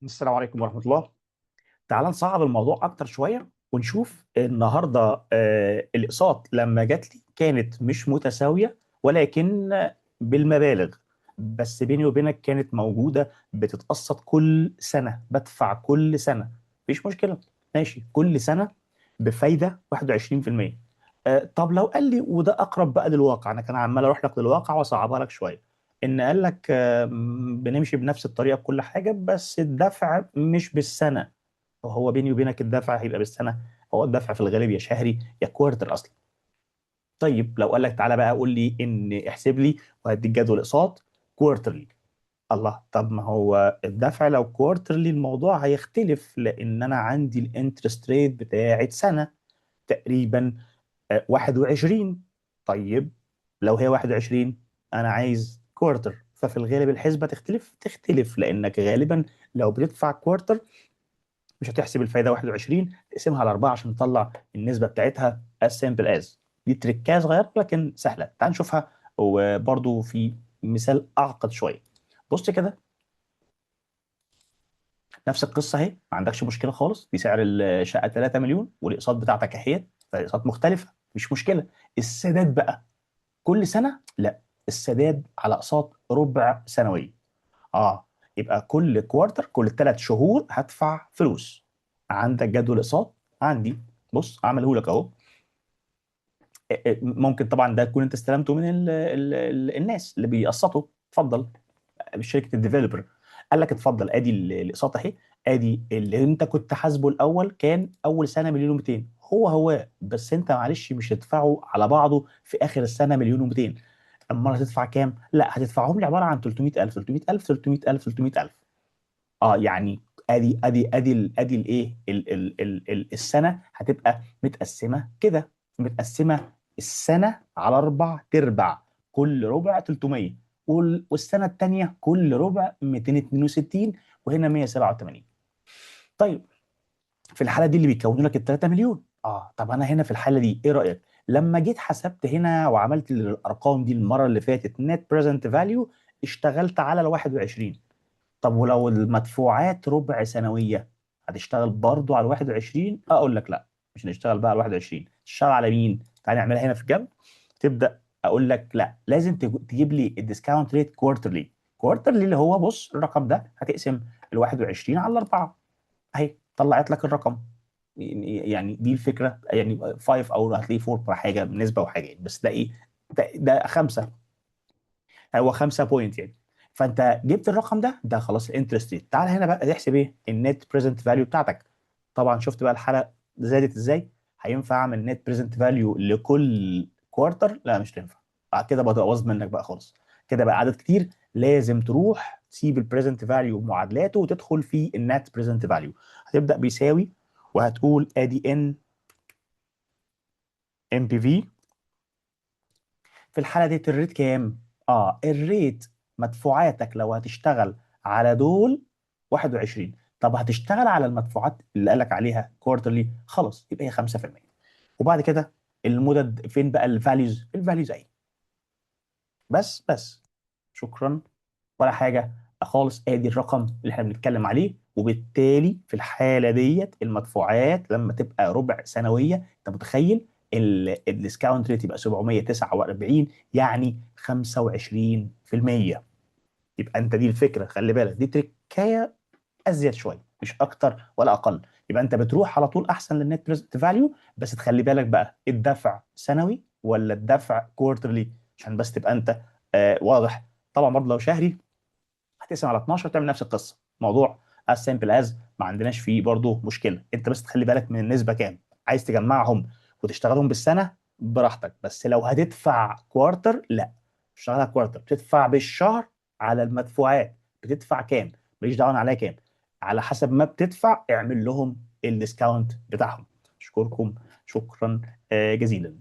السلام عليكم ورحمة الله. تعال نصعب الموضوع أكتر شوية ونشوف النهاردة. الأقساط لما جات لي كانت مش متساوية ولكن بالمبالغ، بس بيني وبينك كانت موجودة بتتقسط كل سنة، بدفع كل سنة، مفيش مشكلة، ماشي كل سنة بفايدة 21%. طب لو قال لي، وده أقرب بقى للواقع، أنا كان عمال أروح لك للواقع وأصعبها لك شوية، إن قال لك بنمشي بنفس الطريقة بكل حاجة بس الدفع مش بالسنة. وهو بيني وبينك الدفع هيبقى بالسنة، هو الدفع في الغالب يا شهري يا quarter أصلا. طيب لو قال لك تعالى بقى قول لي إن احسب لي وهديك جدول أقساط quarterly، الله، طب ما هو الدفع لو quarterly الموضوع هيختلف، لأن أنا عندي ال interest rate بتاعت سنة تقريبا 21. طيب لو هي 21 أنا عايز quarter، ففي الغالب الحسبة تختلف، لأنك غالبا لو بتدفع quarter مش هتحسب الفايدة 21، تقسمها على 4 عشان تطلع النسبة بتاعتها as simple as. دي تريكاية صغيرة لكن سهلة، تعال نشوفها. وبرضو في مثال أعقد شوية، بص كده نفس القصة أهي، ما عندكش مشكلة خالص، دي سعر الشقة 3 مليون والأقساط بتاعتك أهي، فالأقساط مختلفة مش مشكلة. السداد بقى كل سنة؟ لا، السداد على أقساط ربع سنوية. يبقى كل quarter، كل 3 شهور هدفع فلوس. عندك جدول اقساط؟ عندي، بص اعمله لك اهو. ممكن طبعا ده تكون انت استلمته من الناس اللي بيقسطوا، اتفضل، شركه ال developer قال لك اتفضل ادي الاقساط اهي، ادي اللي انت كنت حاسبه الاول كان اول سنه مليون ومتين، هو هو بس انت معلش مش هتدفعه على بعضه في اخر السنه مليون ومتين، امال هتدفع كام؟ لا هتدفعهم لي عباره عن 300000، 300000، 300000، 300000. يعني ادي الايه؟ السنه هتبقى متقسمه كده، متقسمه السنه على 4 تربع، كل ربع 300، والسنه الثانيه كل ربع 262، وهنا 187. طيب في الحاله دي اللي بيكونوا لك ال 3 مليون. طب انا هنا في الحاله دي ايه رايك؟ لما جيت حسبت هنا وعملت الارقام دي المره اللي فاتت net present value، اشتغلت على ال 21. طب ولو المدفوعات ربع سنويه هتشتغل برضو على ال 21؟ اقول لك لا، مش هنشتغل بقى على ال 21، تشتغل على مين؟ تعالى نعملها هنا في الجنب. تبدا اقول لك لا، لازم تجيب لي ال discount rate quarterly. quarterly اللي هو بص الرقم ده هتقسم ال 21 على 4 اهي، طلعت لك الرقم. يعني دي الفكره، يعني 5 او هتلاقيه 4 حاجه بالنسبه وحاجه، بس ده ايه؟ ده 5، هو 5 point يعني. فانت جبت الرقم ده، ده خلاص ال interest rate. تعال هنا بقى تحسب ايه؟ ال net present value بتاعتك. طبعا شفت بقى الحاله زادت ازاي؟ هينفع اعمل net present value لكل quarter؟ لا مش تنفع، بعد كده بقى باظ منك بقى خالص، كده بقى عدد كتير، لازم تروح تسيب ال present value بمعادلاته وتدخل في ال net present value. هتبدا بيساوي وهتقول ادي NPV. في الحاله دي ال rate كام؟ ال rate مدفوعاتك لو هتشتغل على دول 21، طب هتشتغل على المدفوعات اللي قالك عليها quarterly، خلاص يبقى هي خمسة في المية. وبعد كده المدد فين بقى؟ ال values، ال values اهي. بس شكرا ولا حاجه خالص. ادي الرقم اللي احنا بنتكلم عليه، وبالتالي في الحاله ديت المدفوعات لما تبقى ربع سنويه، انت متخيل ال discount rate يبقى 749، يعني خمسة وعشرين في المية. يبقى انت دي الفكره، خلي بالك دي تريكايه ازيد شويه، مش اكتر ولا اقل. يبقى انت بتروح على طول احسن لل net present value، بس تخلي بالك بقى الدفع سنوي ولا الدفع quarterly، عشان بس تبقى انت واضح. طبعا برضه لو شهري هتقسم على 12 تعمل نفس القصه، موضوع as simple as، ما عندناش فيه برضه مشكله. انت بس تخلي بالك من النسبه كام، عايز تجمعهم وتشتغلهم بالسنه براحتك، بس لو هتدفع quarter لا تشتغلها quarter، بتدفع بالشهر على المدفوعات، بتدفع كام ماليش دعوه عليها كام، على حسب ما بتدفع اعمل لهم ال discount بتاعهم. اشكركم شكرا جزيلا.